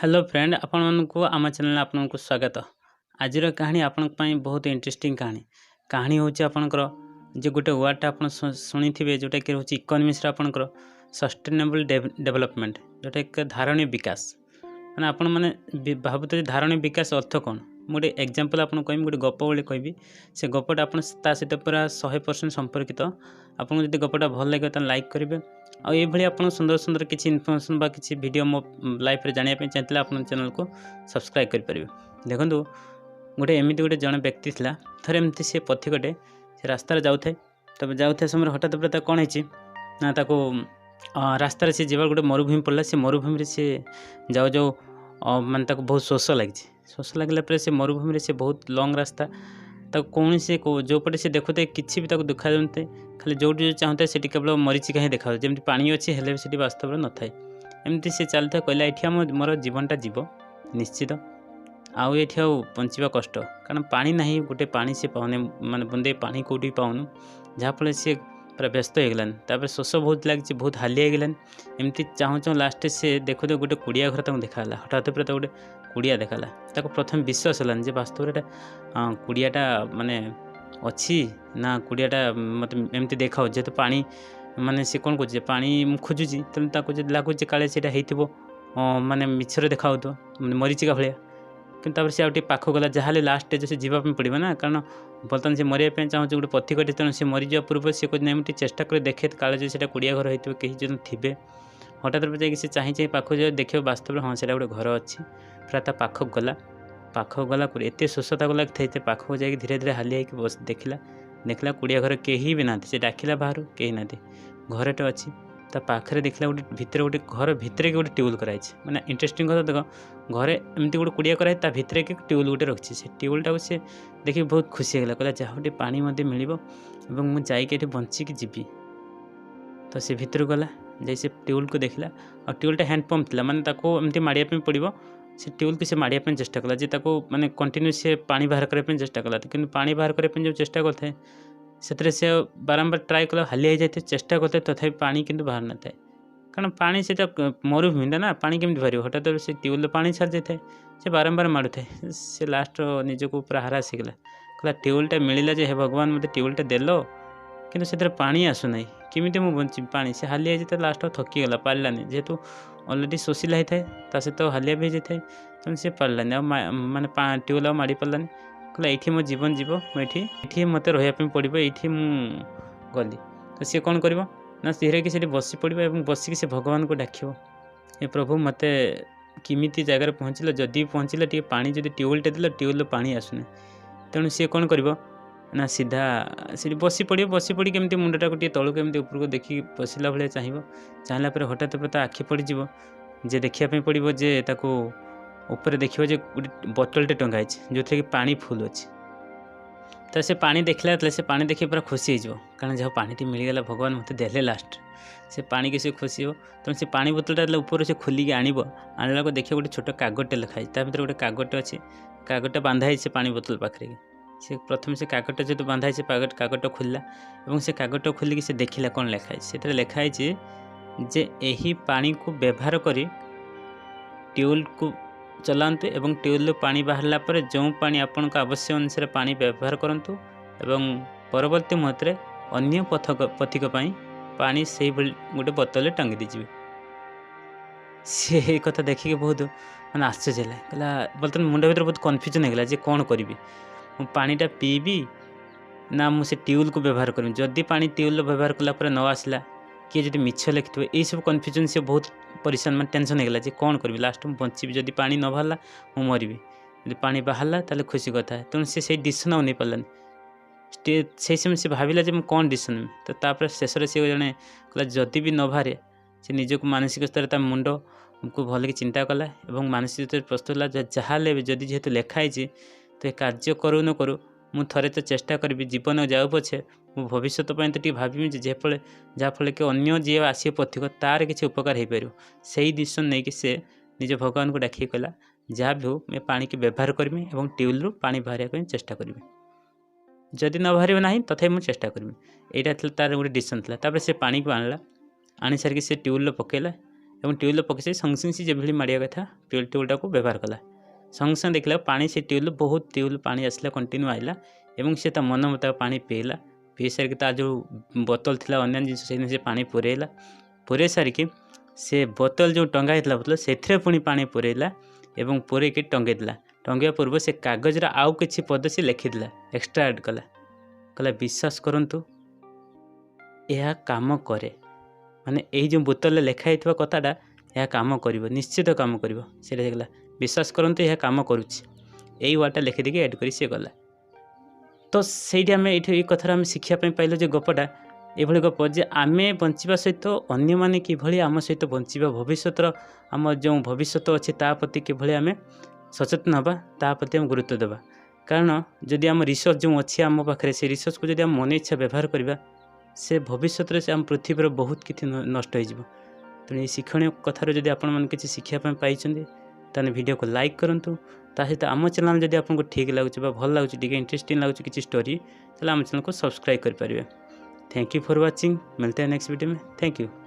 Hello friend, ଆପଣମାନଙ୍କୁ ଆମ ଚ୍ୟାନେଲରେ ଆପଣଙ୍କୁ ସ୍ୱାଗତ। ଆଜିର କାହାଣୀ ଆପଣଙ୍କ ପାଇଁ ବହୁତ ଇଣ୍ଟରେଷ୍ଟିଂ କାହାଣୀ। କାହାଣୀ ହେଉଛି ଆପଣଙ୍କର ଯେ ଗୋଟେ ୱାର୍ଡ଼ଟା ଆପଣ ଶୁଣିଥିବେ, ଯେଉଁଟାକି ରହୁଛି ଇକୋନୋମିକ୍ସର ଆପଣଙ୍କର ସଷ୍ଟେନେବଲ୍ ଡେଭଲପମେଣ୍ଟ, ଯେଉଁଟାକି ଧାରଣୀୟ ବିକାଶ। ମାନେ ଆପଣମାନେ ଭାବୁଥିବେ ଧାରଣୀୟ ବିକାଶ ଅର୍ଥ କ'ଣ? ମୁଁ ଗୋଟେ ଏକ୍ଜାମ୍ପଲ୍ ଆପଣଙ୍କୁ କହିବି, ଗୋଟେ ଗପ ଭଳି କହିବି। ସେ ଗପଟା ଆପଣ ତା ସହିତ ପୁରା 100% ସମ୍ପର୍କିତ। ଆପଣଙ୍କୁ ଯଦି ଗପଟା ଭଲ ଲାଗିବ, ତାହେଲେ ଲାଇକ୍ କରିବେ। ଆଉ ଏଇଭଳି ଆପଣ ସୁନ୍ଦର ସୁନ୍ଦର କିଛି ଇନଫର୍ମେସନ୍ ବା କିଛି ଭିଡ଼ିଓ ମୋ ଲାଇଫ୍ରେ ଜାଣିବା ପାଇଁ ଚାହିଁଥିଲେ ଆପଣ ଚ୍ୟାନେଲ୍କୁ ସବସ୍କ୍ରାଇବ୍ କରିପାରିବେ। ଦେଖନ୍ତୁ, ଗୋଟେ ଏମିତି ଗୋଟେ ଜଣେ ବ୍ୟକ୍ତି ଥିଲା। ଥରେ ଏମିତି ସେ ପଥିକଟେ ସେ ରାସ୍ତାରେ ଯାଉଥାଏ। ତେବେ ଯାଉଥିବା ସମୟରେ ହଠାତ୍ ପୁରା ତାକୁ କ'ଣ ହେଇଛି ନା, ତାକୁ ରାସ୍ତାରେ ସେ ଯିବାର ଗୋଟେ ମରୁଭୂମି ପଡ଼ିଲା। ସେ ମରୁଭୂମିରେ ସେ ଯାଉ ଯାଉ ମାନେ ତାକୁ ବହୁତ ଶୋଷ ଲାଗିଛି। ଶୋଷ ଲାଗିଲା ପରେ ସେ ମରୁଭୂମିରେ ସେ ବହୁତ ଲଙ୍ଗ୍ ରାସ୍ତା, ତାକୁ କୌଣସି ଯେଉଁପଟେ ସେ ଦେଖୁଥାଏ, କିଛି ବି ତାକୁ ଦେଖାଯାଉନଥାଏ। ଖାଲି ଯେଉଁଠି ଯେଉଁ ଚାହୁଁଥାଏ, ସେଠି କେବଳ ମରିଚିକା ହିଁ ଦେଖାଯାଉଛି, ଯେମିତି ପାଣି ଅଛି, ହେଲେ ବି ସେଠି ବାସ୍ତବରେ ନଥାଏ। ଏମିତି ସେ ଚାଲିଥାଏ। କହିଲା, ଏଠି ଆମ ମୋର ଜୀବନଟା ଯିବ ନିଶ୍ଚିତ, ଆଉ ଏଠି ଆଉ ବଞ୍ଚିବା କଷ୍ଟ, କାରଣ ପାଣି ନାହିଁ। ଗୋଟେ ପାଣି ସେ ପାଉନି, ମାନେ ବୁନ୍ଦେ ପାଣି କେଉଁଠି ବି ପାଉନୁ। ଯାହାଫଳରେ ସିଏ ପୁରା ବ୍ୟସ୍ତ ହେଇଗଲାନି। ତାପରେ ଶୋଷ ବହୁତ ଲାଗିଛି, ବହୁତ ହାଲିଆ ହେଇଗଲାନି। ଏମିତି ଚାହୁଁ ଚାହୁଁ ଲାଷ୍ଟରେ ସେ ଦେଖୁ ଦେଖୁ ଗୋଟେ କୁଡ଼ିଆ ଘର ତାଙ୍କୁ ଦେଖାଗଲା। ହଠାତ୍ ପୁରା ତାକୁ ଗୋଟେ କୁଡ଼ିଆ ଦେଖାଗଲା। ତାକୁ ପ୍ରଥମେ ବିଶ୍ୱାସ ହେଲାନି ଯେ ବାସ୍ତବରେ ଏଇଟା କୁଡ଼ିଆଟା ମାନେ ଅଛି ନା କୁଡ଼ିଆଟା ମୋତେ ଏମିତି ଦେଖାଉଛି। ଯେହେତୁ ପାଣି, ମାନେ ସେ କ'ଣ କହୁଛି ଯେ ପାଣି ମୁଁ ଖୋଜୁଛି, ତେଣୁ ତାକୁ ଯଦି ଲାଗୁଛି କାଳେ ସେଇଟା ହେଇଥିବ, ମାନେ ମିଛରେ ଦେଖାହେଉଥିବ, ମାନେ ମରିଚିକା ଭଳିଆ। କିନ୍ତୁ ତାପରେ ସେ ଆଉ ଟିକେ ପାଖକୁ ଗଲା। ଯାହାହେଲେ ଲାଷ୍ଟ ଷ୍ଟେଜ୍ ସେ ଯିବା ପାଇଁ ପଡ଼ିବ ନା, କାରଣ ବର୍ତ୍ତମାନ ସେ ମରିବା ପାଇଁ ଚାହୁଁଛି ଗୋଟେ ପଥିକଟେ। ତେଣୁ ସେ ମରିଯିବା ପୂର୍ବରୁ ସେ କହୁଛି, ନାଇଁ, ମୁଁ ଟିକେ ଚେଷ୍ଟା କରି ଦେଖେ, କାଳେ ଯଦି ସେଇଟା କୁଡ଼ିଆ ଘର ହେଇଥିବ, କେହି ଯଦି ଥିବେ। ହଠାତ୍ ଯାଇକି ସେ ଚାହିଁ ଚାହିଁ ପାଖକୁ ଯାଇ ଦେଖିବ, ବାସ୍ତବରେ ହଁ, ସେଇଟା ଗୋଟେ ଘର ଅଛି। ପୁରା ତା ପାଖକୁ ଗଲା। ପାଖକୁ ଗଲା ପରେ ଏତେ ଶୋଷ ତାକୁ ଲାଗିଥାଏ, ଏତେ ପାଖକୁ ଯାଇକି ଧୀରେ ଧୀରେ ହାଲିଆ ହେଇକି ବସି ଦେଖିଲା। ଦେଖିଲା କୁଡ଼ିଆ ଘରେ କେହି ବି ନାହାନ୍ତି। ସେ ଡାକିଲା ବାହାରୁ, କେହି ନାହାନ୍ତି। ଘରଟେ ଅଛି, ତା ପାଖରେ ଦେଖିଲା ଗୋଟେ ଭିତରେ, ଗୋଟେ ଘର ଭିତରେ କି ଗୋଟେ ଟ୍ୟୁବୱେଲ୍ କରାହେଇଛି। ମାନେ ଇଣ୍ଟରେଷ୍ଟିଂ କଥା ଦେଖ, ଘରେ ଏମିତି ଗୋଟେ କୁଡ଼ିଆ କରାହେଇଛି, ତା ଭିତରେ କି ଟ୍ୟୁବୱେଲ୍ ଗୋଟେ ରଖିଛି। ସେ ଟ୍ୟୁବୱେଲ୍ଟାକୁ ସେ ଦେଖିକି ବହୁତ ଖୁସି ହେଇଗଲା। କହିଲା, ଯାହା ହଉ, ଟିକେ ପାଣି ମଧ୍ୟ ମିଳିବ ଏବଂ ମୁଁ ଯାଇକି ଏଠି ବଞ୍ଚିକି ଯିବି। ତ ସେ ଭିତରକୁ ଗଲା, ଯାଇ ସେ ଟ୍ୟୁବୱେଲ୍କୁ ଦେଖିଲା। ଆଉ ଟ୍ୟୁବୱେଲ୍ଟା ହ୍ୟାଣ୍ଡ ପମ୍ପ ଥିଲା, ମାନେ ତାକୁ ଏମିତି ମାଡ଼ିବା ପାଇଁ ପଡ଼ିବ। ସେ ଟ୍ୟୁବୱେଲ୍କୁ ସେ ମାଡ଼ିବା ପାଇଁ ଚେଷ୍ଟା କଲା ଯେ ତାକୁ ମାନେ କଣ୍ଟିନ୍ୟୁ ସେ ପାଣି ବାହାର କରିବା ପାଇଁ ଚେଷ୍ଟା କଲା। କିନ୍ତୁ ପାଣି ବାହାର କରିବା ପାଇଁ ଯେଉଁ ଚେଷ୍ଟା କରିଥାଏ, ସେଥିରେ ସେ ବାରମ୍ବାର ଟ୍ରାଏ କଲା, ହାଲିଆ ହେଇଯାଇଥାଏ, ଚେଷ୍ଟା କରିଥାଏ, ତଥାପି ପାଣି କିନ୍ତୁ ବାହାରି ନଥାଏ। କାରଣ ପାଣି ସେଇଟା ମରୁଭୂମିଟା ନା, ପାଣି କେମିତି ବାହାରିବ? ହଠାତ୍ ସେ ଟ୍ୟୁବୱେଲ୍ରେ ପାଣି ଛାଡ଼ି ଯାଇଥାଏ। ସେ ବାରମ୍ବାର ମାଡ଼ୁଥାଏ। ସେ ଲାଷ୍ଟ ନିଜକୁ ପୁରା ହାରାସ ହେଇଗଲା। କହିଲା, ଟ୍ୟୁବୱେଲ୍ଟା ମିଳିଲା ଯେ, ହେ ଭଗବାନ, ମୋତେ ଟ୍ୟୁବୱେଲ୍ଟା ଦେଲ, କିନ୍ତୁ ସେଥିରେ ପାଣି ଆସୁନାହିଁ, କେମିତି ମୁଁ ବଞ୍ଚିବି? ପାଣି ସେ ହାଲିଆ ହେଇଯାଇଥାଏ, ଲାଷ୍ଟ ଥକିଗଲା, ପାରିଲାନି। ଯେହେତୁ ଅଲରେଡ଼ି ଶୋଷିଲା ହେଇଥାଏ, ତା ସହିତ ହାଲିଆ ବି ହେଇଯାଇଥାଏ, ତେଣୁ ସେ ପାରିଲାନି ଆଉ, ମାନେ ଟ୍ୟୁବୱେଲ୍ ଆଉ ମାଡ଼ି ପାରିଲାନି। କହିଲା, ଏଇଠି ମୋ ଜୀବନ ଯିବ, ମୁଁ ଏଠି ମୋତେ ରହିବା ପାଇଁ ପଡ଼ିବ, ଏଇଠି ମୁଁ ଗଲି। ତ ସିଏ କ'ଣ କରିବ ନା, ଧୀରେ କି ସେଠି ବସି ପଡ଼ିବ ଏବଂ ବସିକି ସେ ଭଗବାନଙ୍କୁ ଡାକିବ, ହେ ପ୍ରଭୁ, ମୋତେ କେମିତି ଜାଗାରେ ପହଞ୍ଚିଲ? ଯଦି ବି ପହଞ୍ଚିଲ, ଟିକେ ପାଣି ଯଦି ଟ୍ୟୁବୱେଲ୍ଟେ ଦେଲ, ଟ୍ୟୁବୱେଲ୍ରୁ ପାଣି ଆସୁନି। ତେଣୁ ସିଏ କ'ଣ କରିବ ନା, ସିଧା ସେଠି ବସି ପଡ଼ିବ। ବସି ପଡ଼ିକି ଏମିତି ମୁଣ୍ଡଟାକୁ ଟିକେ ତଳକୁ ଏମିତି ଉପରକୁ ଦେଖିକି ବସିଲା ଭଳିଆ ଚାହିଁବ। ଚାହିଁଲା ପରେ ହଠାତ୍ ତା ଆଖି ପଡ଼ିଯିବ ଯେ, ଦେଖିବା ପାଇଁ ପଡ଼ିବ ଯେ, ତାକୁ ଉପରେ ଦେଖିବ ଯେ ଗୋଟେ ବୋତଲଟେ ଟଙ୍ଗା ହେଇଛି, ଯେଉଁଥିରେ କି ପାଣି ଫୁଲ୍ ଅଛି। ତ ସେ ପାଣି ଦେଖିଲା ଯେତେବେଳେ, ସେ ପାଣି ଦେଖିକି ପୁରା ଖୁସି ହେଇଯିବ, କାରଣ ଯାହା ପାଣିଟି ମିଳିଗଲା, ଭଗବାନ ମୋତେ ଦେଲେ ଲାଷ୍ଟ। ସେ ପାଣିକି ସେ ଖୁସି ହେବ। ତେଣୁ ସେ ପାଣି ବୋତଲଟା ଯେତେବେଳେ ଉପରୁ ସେ ଖୋଲିକି ଆଣିବ, ଆଣିଲା ବେଳକୁ ଦେଖିବ ଗୋଟେ ଛୋଟ କାଗଜଟେ ଲେଖା ହେଇଛି। ତା ଭିତରେ ଗୋଟେ କାଗଜଟେ ଅଛି, କାଗଜଟା ବାନ୍ଧା ହେଇଛି ସେ ପାଣି ବୋତଲ ପାଖରେ। ସେ ପ୍ରଥମେ ସେ କାଗଜଟା ଯେହେତୁ ବାନ୍ଧା ହେଇଛି, କାଗଜଟା ଖୋଲିଲା ଏବଂ ସେ କାଗଜଟା ଖୋଲିକି ସେ ଦେଖିଲା କ'ଣ ଲେଖା ହେଇଛି। ସେଥିରେ ଲେଖା ହେଇଛି ଯେ ଏହି ପାଣିକୁ ବ୍ୟବହାର କରି ଟ୍ୟୁବୱେଲ୍କୁ ଚଲାନ୍ତୁ ଏବଂ ଟ୍ୟୁବୱେଲ୍ରୁ ପାଣି ବାହାରିଲା ପରେ ଯେଉଁ ପାଣି ଆପଣଙ୍କ ଆବଶ୍ୟକ ଅନୁସାରେ ପାଣି ବ୍ୟବହାର କରନ୍ତୁ ଏବଂ ପରବର୍ତ୍ତୀ ମୁହୂର୍ତ୍ତରେ ଅନ୍ୟ ପଥିକ ପାଇଁ ପାଣି ସେଇଭଳି ଗୋଟେ ବୋତଲରେ ଟାଙ୍ଗି ଦେଇଯିବେ। ସିଏ ଏଇ କଥା ଦେଖିକି ବହୁତ ମାନେ ଆଶ୍ଚର୍ଯ୍ୟ ହେଲା। କହିଲା, ବର୍ତ୍ତମାନ ମୁଣ୍ଡ ଭିତରେ ବହୁତ କନଫ୍ୟୁଜନ୍ ହେଇଗଲା ଯେ କ'ଣ କରିବି? ମୁଁ ପାଣିଟା ପିଇବି ନା ମୁଁ ସେ ଟ୍ୟୁବୱେଲ୍କୁ ବ୍ୟବହାର କରିବି? ଯଦି ପାଣି ଟ୍ୟୁବୱେଲ୍ ବ୍ୟବହାର କଲା ପରେ ନ ଆସିଲା, କିଏ ଯଦି ମିଛ ଲେଖିଥିବ? ଏଇସବୁ କନଫ୍ୟୁଜନ୍, ସେ ବହୁତ ପରିଶାନ, ମାନେ ଟେନସନ୍ ହେଇଗଲା ଯେ କ'ଣ କରିବି ଲାଷ୍ଟ, ମୁଁ ବଞ୍ଚିବି? ଯଦି ପାଣି ନ ବାହାରିଲା, ମୁଁ ମରିବି। ଯଦି ପାଣି ବାହାରିଲା, ତାହେଲେ ଖୁସି କଥା। ତେଣୁ ସେ ସେଇ ଡିସିସନ୍ ଆଉ ନେଇପାରିଲାନି। ସେଇ ସମୟ ସେ ଭାବିଲା ଯେ ମୁଁ କ'ଣ ଡିସିସନ୍ ନେବି। ତ ତାପରେ ଶେଷରେ ସେ ଜଣେ କହିଲା, ଯଦି ବି ନ ବାହାରେ, ସେ ନିଜକୁ ମାନସିକ ସ୍ତରରେ ତା ମୁଣ୍ଡକୁ ଭଲକି ଚିନ୍ତା କଲା ଏବଂ ମାନସିକ ସ୍ତରରେ ପ୍ରସ୍ତୁତ ହେଲା ଯେ ଯାହା ହେଲେ ବି ଯଦି ଯେହେତୁ ଲେଖା ହେଇଛି, ତ ଏ କାର୍ଯ୍ୟ କରୁ ନ କରୁ ମୁଁ ଥରେ ତ ଚେଷ୍ଟା କରିବି। ଜୀବନ ଯାଉ ପଛେ, ମୁଁ ଭବିଷ୍ୟତ ପାଇଁ ତ ଟିକେ ଭାବିବି ଯେ ଯାହାଫଳରେ କି ଅନ୍ୟ ଯିଏ ଆସିବ ପଥିକ, ତାର କିଛି ଉପକାର ହେଇପାରିବ। ସେଇ ଡିସିସନ୍ ନେଇକି ସେ ନିଜ ଭଗବାନଙ୍କୁ ଡାକିକି କହିଲା, ଯାହା ବି ହଉ, ମୁଁ ଏ ପାଣିକି ବ୍ୟବହାର କରିବି ଏବଂ ଟ୍ୟୁବୱେଲ୍ରୁ ପାଣି ବାହାରିବା ପାଇଁ ଚେଷ୍ଟା କରିବି। ଯଦି ନ ବାହାରିବ ନାହିଁ, ତଥାପି ମୁଁ ଚେଷ୍ଟା କରିବି। ଏଇଟା ଥିଲା ତାର ଗୋଟେ ଡିସିସନ୍ ଥିଲା। ତାପରେ ସେ ପାଣିକୁ ଆଣିଲା। ଆଣି ସାରିକି ସେ ଟ୍ୟୁବୱେଲ୍ରେ ପକାଇଲା ଏବଂ ଟ୍ୟୁବୱେଲ୍ ପକାଇ ସାରି ସଙ୍ଗେ ସଙ୍ଗେ ସେ ଯେଭଳି ମାଡ଼ିବା କଥା ଟ୍ୟୁବୱେଲ୍ଟାକୁ ବ୍ୟବହାର କଲା। ସଙ୍ଗେ ସଙ୍ଗେ ଦେଖିଲା ପାଣି ସେ ଟ୍ୟୁବୱେଲ୍ ବହୁତ ଟ୍ୟୁବୱେଲ୍ ପାଣି ଆସିଲା, କଣ୍ଟିନ୍ୟୁ ଆସିଲା ଏବଂ ସେ ତା ମନ ମୁତାବକ ପାଣି ପିଇଲା। ପିଇ ସାରିକି ତା ଯେଉଁ ବୋତଲ ଥିଲା, ଅନ୍ୟାନ୍ୟ ଜିନିଷ, ସେଇଥିରେ ସେ ପାଣି ପୁରେଇଲା। ପୁରେଇ ସାରିକି ସେ ବୋତଲ ଯେଉଁ ଟଙ୍ଗା ହେଇଥିଲା ବୋତଲ, ସେଥିରେ ପୁଣି ପାଣି ପୁରେଇଲା ଏବଂ ପୁରେଇକି ଟଙ୍ଗେଇ ଦେଲା। ଟଙ୍ଗେଇବା ପୂର୍ବରୁ ସେ କାଗଜରେ ଆଉ କିଛି ପଦ ସେ ଲେଖିଦେଲା, ଏକ୍ସଟ୍ରା ଆଡ଼୍ କଲା। କହିଲା, "ବିଶ୍ୱାସ କରନ୍ତୁ, ଏହା କାମ କରେ।" ମାନେ ଏଇ ଯେଉଁ ବୋତଲରେ ଲେଖା ହେଇଥିବା କଥାଟା, ଏହା କାମ କରିବ, ନିଶ୍ଚିତ କାମ କରିବ। ସେଇଟା ହେଇଗଲା, "ବିଶ୍ୱାସ କରନ୍ତୁ, ଏହା କାମ କରୁଛି।" ଏଇ ୱାର୍ଡ଼ଟା ଲେଖିଦେଇକି ଆଡ଼୍ କରି ସିଏ ଗଲା। ତ ସେଇଠି ଆମେ ଏଇଠି ଏଇ କଥାରେ ଆମେ ଶିଖିବା ପାଇଁ ପାଇଲୁ ଯେ ଗପଟା ଏଭଳି ଗପ ଯେ ଆମେ ବଞ୍ଚିବା ସହିତ ଅନ୍ୟମାନେ କିଭଳି ଆମ ସହିତ ବଞ୍ଚିବା, ଭବିଷ୍ୟତର ଆମ ଯେଉଁ ଭବିଷ୍ୟତ ଅଛି ତା ପ୍ରତି କିଭଳି ଆମେ ସଚେତନ ହେବା, ତା ପ୍ରତି ଆମେ ଗୁରୁତ୍ୱ ଦେବା। କାରଣ ଯଦି ଆମ ରିସୋର୍ସ ଯେଉଁ ଅଛି ଆମ ପାଖରେ, ସେ ରିସୋର୍ସକୁ ଯଦି ଆମେ ମନ ଇଚ୍ଛା ବ୍ୟବହାର କରିବା, ସେ ଭବିଷ୍ୟତରେ ସେ ଆମ ପୃଥିବୀର ବହୁତ କିଛି ନଷ୍ଟ ହେଇଯିବ। ତେଣୁ ଏଇ ଶିକ୍ଷଣୀୟ କଥାରୁ ଯଦି ଆପଣମାନେ କିଛି ଶିଖିବା ପାଇଁ ପାଇଛନ୍ତି, ତାହେଲେ ଭିଡ଼ିଓକୁ ଲାଇକ୍ କରନ୍ତୁ। ତା ସହିତ ଆମ ଚ୍ୟାନେଲ୍ ଯଦି ଆପଣଙ୍କୁ ଠିକ୍ ଲାଗୁଛି ବା ଭଲ ଲାଗୁଛି, ଟିକେ ଇଣ୍ଟରେଷ୍ଟିଂ ଲାଗୁଛି କିଛି ଷ୍ଟୋରି, ତାହେଲେ ଆମ ଚ୍ୟାନେଲକୁ ସବସ୍କ୍ରାଇବ୍ କରିପାରିବେ। Thank you for watching. मिलते हैं नेक्स्ट वीडियो में। Thank you.